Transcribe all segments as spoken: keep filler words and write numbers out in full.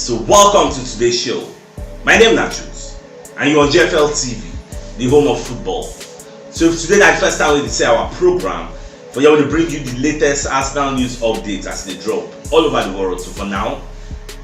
So welcome to today's show. My name na Truth, and you're on G F L T V, the home of football. So if today na the first time we see our program, for here we dey bring you the latest Arsenal news updates as they drop all over the world. So for now,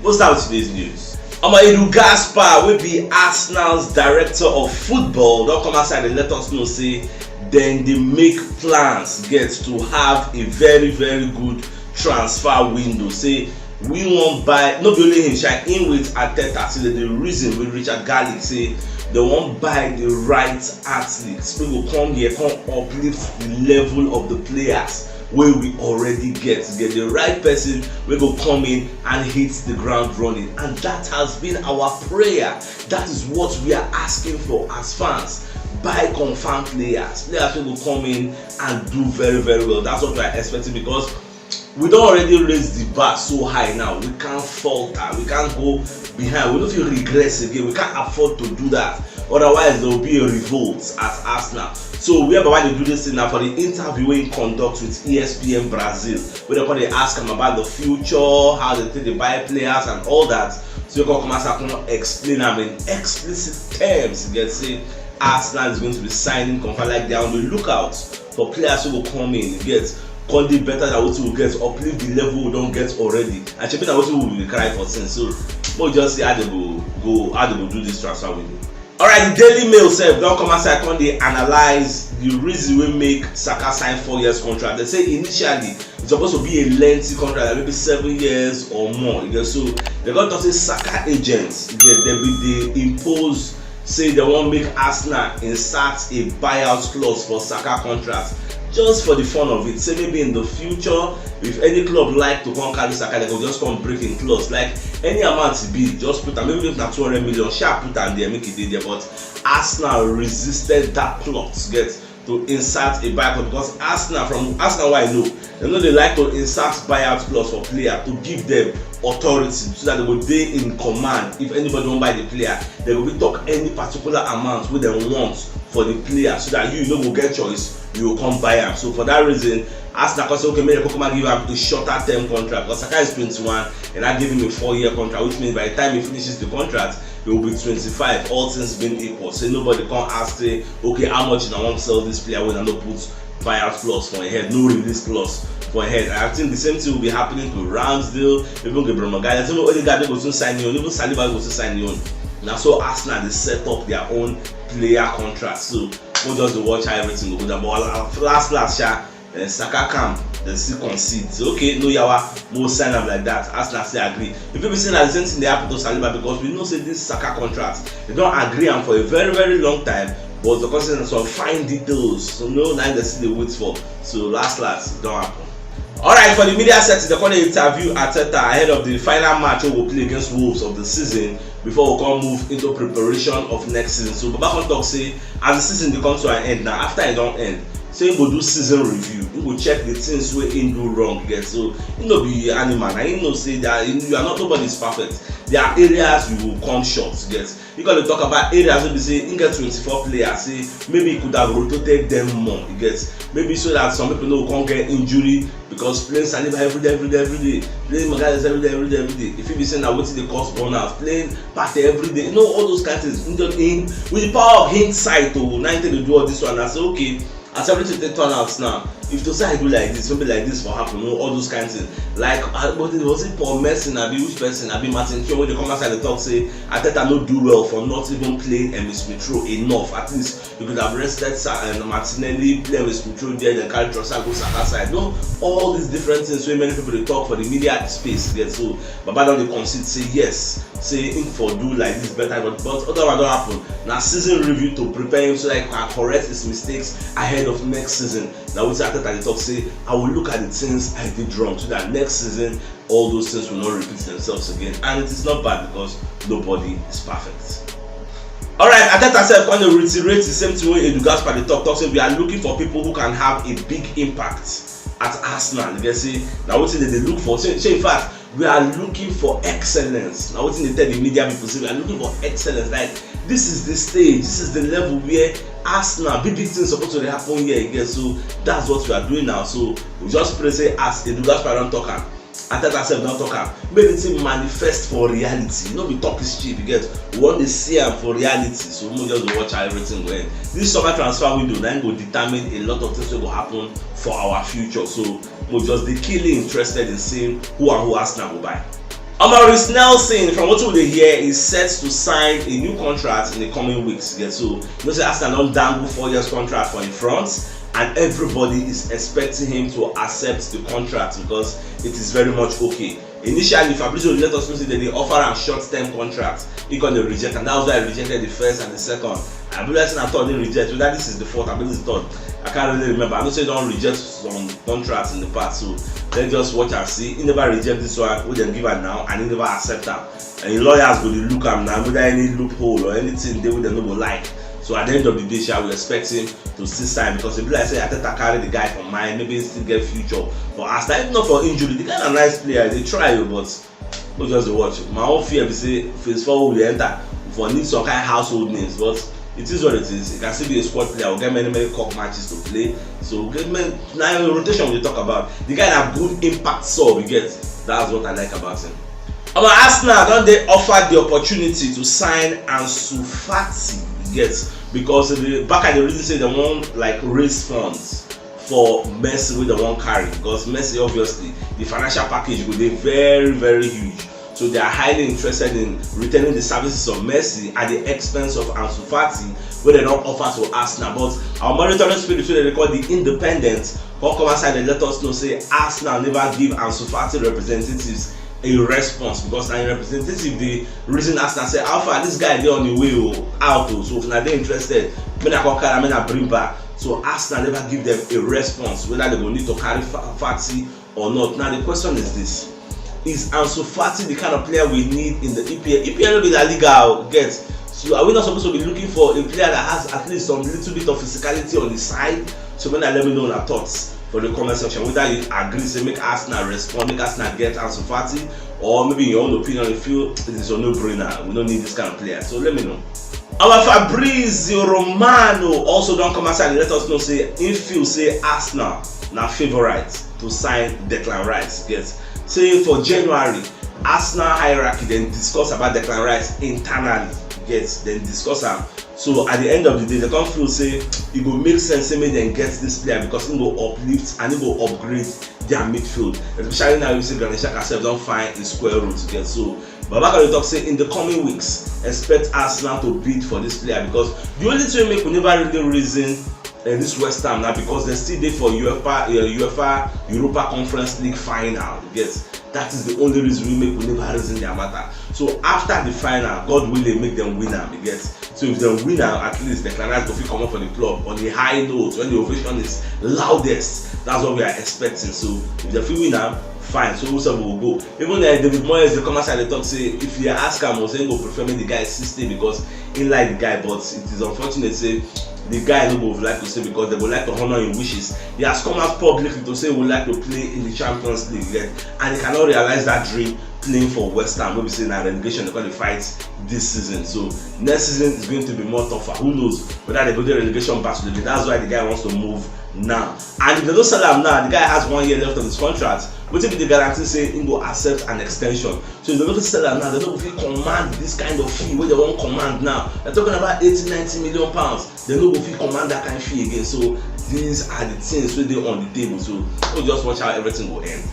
we'll start with today's news. Omo, Edu Gaspar, wey be Arsenal's director of football, don come outside and let us know say dem dey make plans get to have a very, very good transfer window. Say we wan buy, no be only him sha, him with Arteta, say the reason with Richard Garlick, say they wan buy the right athletes wey go come here, come uplift the level of the players wey we already get. Get the right person wey go come in and hit the ground running. And that has been our prayer. That is what we are asking for as fans. Buy confirmed players, players wey go come in and do very, very well. That's what we are expecting, because we don already raise the bar so high now. We can't falter, we can't go behind, we no fit regress again. We can't afford to do that, otherwise there will be a revolt at Arsenal. So where Baba dey do this thing now, for the interview wey he conduct with E S P N Brazil, wey dem come dey ask am about the future, how dem take dey buy players and all that. So he come come outside come explain am in explicit terms. You get say Arsenal is going to be signing confirm, like, they are on the lookout for players who go come in, you get, come dey better than wetin we get, uplift the level we don get already. And shebi na wetin we dey cry for since. So make we just see how they go go, how they go do this transfer window. Alright, the Daily Mail sef don come outside come dey analyse the reason wey make Saka sign four years contract. They say initially e suppose to be a lengthy contract, like maybe seven years or more. You get, so they come talk say Saka agents, you get, dem bin dey impose say dem wan make Arsenal insert a buyout clause for Saka contract, just for the fun of it. Say maybe in the future, if any club like to come carry Saka, they go just come break in clause. Like, any amount e be, just put am. Even if na two hundred million, sha, put am there, make e dey there. But Arsenal resisted that plot, get, to insert a buyout clause, because Arsenal, from Arsenal wey I know, dem no dey like to insert buyout clause for player to give them authority so that they go dey in command. If anybody wan buy the player, they go fit talk any particular amount wey dem want for the player, so that you no go get choice, you go come buy am. So for that reason, Arsenal come say, okay, make dem come give am a shorter term contract, because Saka is twenty-one, and I give him a four-year contract, which means by the time he finishes the contract, he will be twenty-five. All things being equal, say nobody come ask say, okay, how much una wan sell this player when I no put buyout clause for him head, no release clause for him head. And I think the same thing will be happening to Ramsdale, even Gabriel Magalhaes, even Odegaard go soon sign him own, even Saliba go soon sign him own. Na so Arsenal dey set up their own player contract. So we just dey watch how everything go go down. But last last, sha, eh, Saka come, dem still concede. So, okay, no yawa, mo sign am like that. Arsenal still agree. If people say na the same thing dey happen to Saliba, because we know say this Saka contract, they don agree am for a very, very long time, but because of some fine details, so no, na dem still dey wait for. So last last, e don happen. Alright, for the media setting, they come dey interview Arteta ahead of the final match wey go play against Wolves of the season before we come move into preparation of next season. So Baba come talk say, as the season dey come to an end now, after e don end, so he go do season review. He go check the things wey he do wrong, get. So he no be animal. Na he know say that you are not, nobody is perfect. There are areas you will come short, get. He gonna talk about areas wey be say he get twenty-four players. Say maybe he could have rotated them more, you get. Maybe so that some people no come get injury, because playing Saliba every day, every day, every day, playing Magalhaes every day, every day, every day. If you be saying that wetin dey cause burnout, playing Partey every day, you know, all those kind of things. In, in, with the power of hindsight, oh, now they do all this one. I say, okay, as everything take turn out now, if to say I do like this, maybe like this for happen, you know, all those kind of things. Like, uh, but it was it Paul Merson, I be which person, I be Martin Keown, wey dey come outside the talk say Arteta no do well for not even playing Emile Smith Rowe enough. At least you could have rested Sa- uh, Martinelli, play Emile Smith Rowe there, then carry Trossard go Saka side. No, all these different things wey many people dey talk for the media space get. So Baba don dey concede say yes, say him for do like this better, but but other one don happen. Na season review to prepare him so that he can correct his mistakes ahead of next season. Na wetin Arteta dey talk say, I will look at the things I did wrong so that next season all those things will not repeat themselves again. And it is not bad because nobody is perfect. Alright, Arteta sef come dey reiterate the same thing wey Edu Gaspar dey talk, talk say we are looking for people who can have a big impact at Arsenal. You get, say na wetin dem dey look for. Say, say in fact, we are looking for excellence. Na wetin dey tell the media people, say we are looking for excellence. Like, this is the stage, this is the level where Arsenal, big big things suppose to dey happen here again. So that's what we are doing now. So we just pray say, as Edu Gaspar don talk am, Arteta sef don talk am, make the thing manifest for reality, no be talk history, you get, we wan dey see am for reality. So make we just dey watch how everything go end. This summer transfer window na im go determine a lot of things wey go happen for our future. So we just dey keenly interested in seeing who and who Arsenal go buy. Omo, Reiss Nelson, from wetin we dey hear, is set to sign a new contract in the coming weeks. Get so, you know say Arsenal don dangle four years contract for im front, and everybody is expecting him to accept the contract because it is very much okay. Initially, Fabrizio let us know say dem dey offer am short-term contract. He come dey reject, and that was why I rejected the first and the second. I believe say na third he reject. Whether this is the fourth, I believe it's third. I can't really remember. I know say he don reject some contracts in the past, so let's just watch and see. He never reject this one wey dem give am now, and he never accept am. And him lawyers go dey look am now, whether any loophole or anything dey wey dem no go like. So at the end of the day, sha, we expect him to still sign because e be like say Arteta carry the guy for mind, maybe he still get future for Arsenal. If not for injury, the guy na nice player, he dey try o, but we just dey watch. My own fear be say phase four we dey enter, we for need some kind household names, but it is what it is. He can still be a squad player. We get many, many cup matches to play, so we get many, na rotation we dey talk about. The guy na good impact sub, you get. That's what I like about him. Omo, Arsenal don dey offered the opportunity to sign Ansu Fati, you get, because the back at the reason say dem wan, like, raise funds for Messi wey dem wan carry, because Messi, obviously, the financial package go dey very, very huge. So they are highly interested in retaining the services of Messi at the expense of Ansu Fati, wey dem don offer to Arsenal. But our monitoring spirit wey dem dey call The Independent come come outside and let us know say Arsenal never give Ansu Fati representatives a response, because na im representative dey reason Arsenal say, "How far, this guy dey on the way o, out o, so if una dey interested, make una come carry am, make una bring back." So Arsenal never give them a response whether they go need to carry Fa- Fati or not. Now the question is this: is Ansu Fati the kind of player we need in the E P L? E P L no be La Liga o, get. So are we not supposed to be looking for a player that has at least some little bit of physicality on the side? So make una let me know your thoughts for the comment section, whether you agree say make Arsenal respond, make Arsenal get Ansu Fati, or maybe in your own opinion you feel it is a no-brainer, we don't need this kind of player. So let me know. Our Fabrizio Romano also don come outside and let us know say he feel say Arsenal na favourite to sign Declan Rice. Get say for January, Arsenal hierarchy dem discuss about Declan Rice internally. Get, dem discuss am. So at the end of the day, dem come feel say e go make sense say make dem get this player because he go uplift and he go upgrade their midfield, especially now you see Granit Xhaka sef don find his square root. Get so, Baba come dey talk say in the coming weeks, expect Arsenal to bid for this player, because the only thing wey make we never really reason uh, this West Ham na because dem still dey for UEFA, uh, UEFA Europa Conference League final. Get, that is the only reason wey make we never reason their matter. So after the final, God willing, make dem win am, you get. So if dem win am, at least Declan Rice go fit comot for the club on a high note when the ovation is loudest. That's what we are expecting. So if dem fit win am, fine. So we sef go go. Even uh, David Moyes dey come outside dey talk say if you ask am, he go prefer make the guy still stay because he like the guy. But it is unfortunate say the guy no go like to stay because dem go like to honour him wishes. He has come out publicly to say he would like to play in the Champions League, yeah, and he cannot realise that dream playing for West Ham, wey be say na relegation dem come dey fight this season. So next season is going to be more tougher. Who knows whether dem go dey relegation battle again? That's why the guy wants to move now. And if dem no sell am now, the guy has one year left on his contract. Wetin be the guarantee say he go accept an extension? So if dem no fit sell am now, dem no go fit command this kind of fee wey dem wan command now. Dem talking about eighty, ninety million pounds. Dem no go fit command that kind fee again. So these are the things wey dey on the table. So we just watch how everything go end.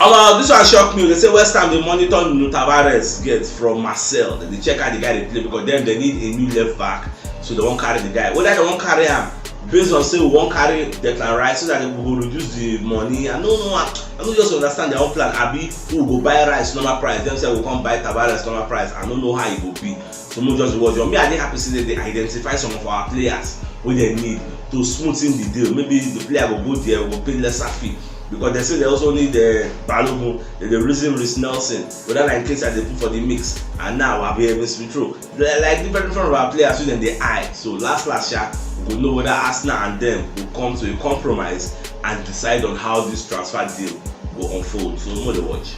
Omo, this one shock me. Dem say West Ham dey monitor Nuno Tavares, get, from Marseille. Dem dey check how the guy dey play because dem, dem need a new left back. So dem wan carry the guy. Whether dem wan carry am based on say we wan carry Declan Rice so that we go reduce the money. I no know. I no just understand their own plan. Abi we go buy Rice normal price, dem sef go come buy Tavares normal price. I no know how e go be. So make we just watch. But me, I dey happy say dem dey identify some of our players wey dem need to smoothen the deal. Maybe the player go go there, go pay lesser fee, because dem say dem also need uh, Balogun. Dem dey reason Reiss Nelson, whether na Nketiah dem put for the mix, and now Abi Evan Smith Rowe. Like, like different, different of our players wey dem dey eye. So last, last, sha, we go know whether Arsenal and dem go come to a compromise and decide on how this transfer deal go unfold. So make we dey watch.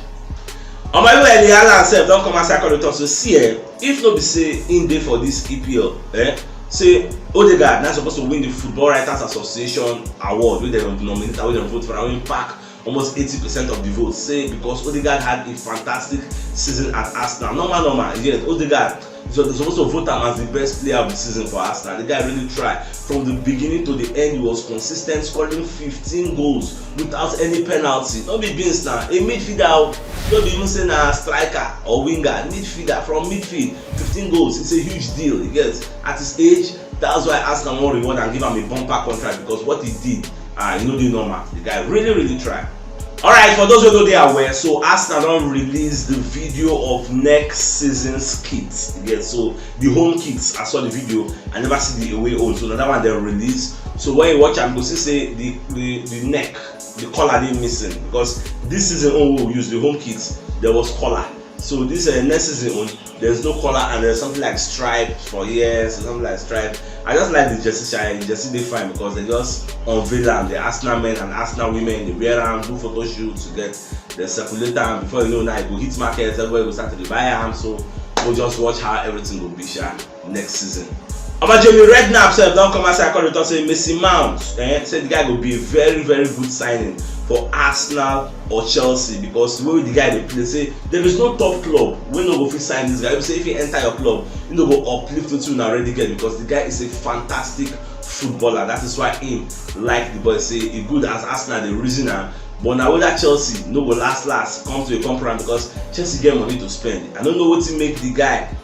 Omo, even Erling Haaland sef don come outside come dey talk say, see eh, if no be say him dey for this E P L, eh, say Odegaard na suppose to win the Football Writers Association award wey dem nominate am, wey dem vote for am, wey him pack almost eighty percent of the votes, say because Odegaard had a fantastic season at Arsenal. Normal, normal, yes, Odegaard, so they supposed to vote him as the best player of the season for Arsenal. The guy really tried. From the beginning to the end, he was consistent, scoring fifteen goals without any penalty. No be beans now. A midfielder, no be even say na striker or winger. Midfielder, from midfield, fifteen goals. It's a huge deal. You get, at his age, that's why Arsenal wan reward and give him a bumper contract, because what he did, ah, you know, the normal. The guy really, really tried. All right, for those who don't dey aware, so Arsenal don release the video of next season's kits. Yes, so the home kits. I saw the video. I never see the away own. So na that one they release. So when you watch, I'm go see say the the the neck, the collar dey missing, because this season own we use the home kits. There was collar. So this uh, next season own, there's no collar and there's something like stripe for here, so something like stripe. I just like the jersey, sha. The jersey dey fine because they just unveil am. The Arsenal men and Arsenal women, they wear am, do photo shoot to get the circulator, and before you know now, e go hit market, everybody go start to dey buy am. So we'll just watch how everything will be, sha, next season. Oba Jamie Redknapp sef don come outside come dey talk say Mason Mount, eh, say the guy go be a very, very good signing for Arsenal or Chelsea, because the way the guy dey play, say there is no top club wey no go fit sign this guy. Say if he enter your club, he no go uplift wetin una already get, because the guy is a fantastic footballer. That is why him like the boy. Say e good as Arsenal dey reason am, but na whether Chelsea no go last last come to a compromise, because Chelsea get money to spend. I no know wetin make the guy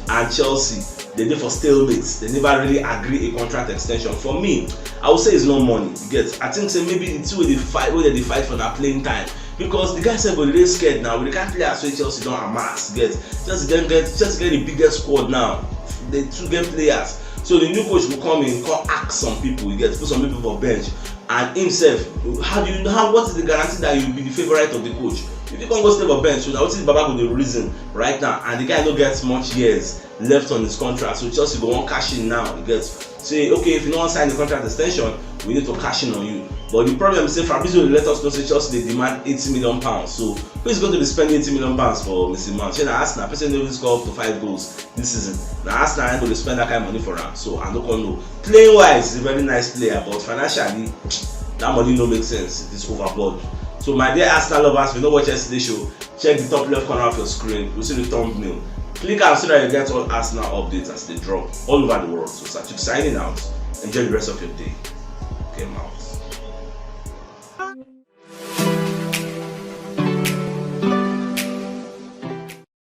and Chelsea, they dey for stalemate. They never really agree a contract extension. For me, I would say it's not money. You get? I think say maybe the two wey dey fight, wey dey fight for na playing time. Because the guy sef go dey scared now. With the kind players wey Chelsea don amass, you get? Chelsea get, get Chelsea get the biggest squad now. They too get players. So the new coach go come in, come ask some people, you get, put some people for bench. And himself, how do you know, how, what is the guarantee that you will be the favourite of the coach? If you come go stay for bench, so now wetin Baba go dey reason right now, and the guy no get much years left on his contract, so Chelsea go wan cash in now. You get? Say, okay, if you no wan sign the contract extension, we need to cash in on you. But the problem is say Fabrizio dey let us know say Chelsea dey demand eighty million pounds. So who is going to be spending eighty million pounds for Mason Mount? Shey na Arsenal, person wey no even score up to five goals this season. Na Arsenal na go dey spend that kind money for am. So I no come know. Playing wise, he's a very nice player, but financially, that money no make sense. It is overboard. So my dear Arsenal lovers, if you no watch yesterday show, check the top left corner of your screen. You see the thumbnail. Click am so that you get all Arsenal updates as they drop all over the world. So Sachuk signing out. Enjoy the rest of your day. Game out.